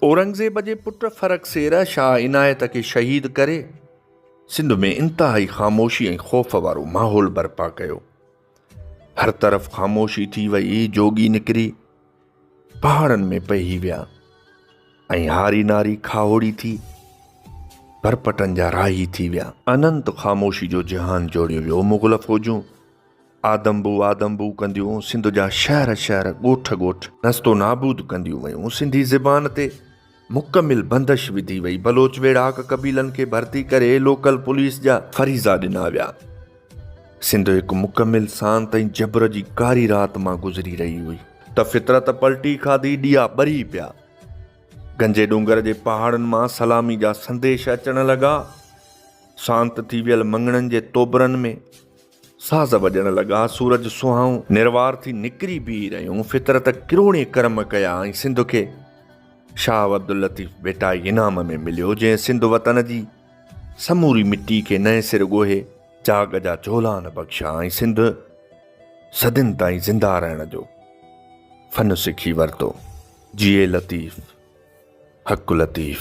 اورنگزيب جي پٽ فرخ سير شاهه عنايت کي شهيد ڪري سنڌ ۾ انتهائي خاموشي ۽ خوف وارو ماحول برپا ڪيو. هر طرف خاموشي ٿي وئي، جوڳي نڪري پهاڙن ۾ پيهي ويا ۽ هاري ناري کاهوڙي ٿي برپٽن جا راهي ٿي ويا. اننت خاموشي جو جهان جوڙيو ويو، مغل فوجون آدم بو آدم بو ڪنديون سنڌ جا شهر شهر ڳوٺ ڳوٺ نستو نابود ڪنديون ويون، سنڌي زبان تي مڪمل بندش وڌي وئي، بلوچ ويڙهاڪ قبيلن کي ڀرتي ڪري لوڪل پوليس جا فريضا ڏنا ويا. سنڌ هڪ مڪمل سانت ۽ جبر جي ڪاري رات مان گذري رهي هئي. ته فطرت پلٽي کاڌي، ڏيئا ٻري پيا. گنجي ڏونگر جي پهاڙن مان سلامي جا سنديش اچڻ لڳا. سانت ٿي ويل مڱڻن جي توبرن ۾ ساز وڄڻ لڳا، سورج سهائون نروار ٿي نڪري بيهي رهيون، فطرت ڪروڙين ڪرم ڪيا ۽ سنڌ کي شاهه عبداللطيف ڀٽائي انعام ۾ مليو، جنهن سنڌ وطن جي سموري مٽي کي نئين سر ڳوهي جاڳ جا جولان بخشيا ۽ سنڌ صدين تائين زنده رهڻ جو فن سکي ورتو. جيئي لطيف، حق لطيف.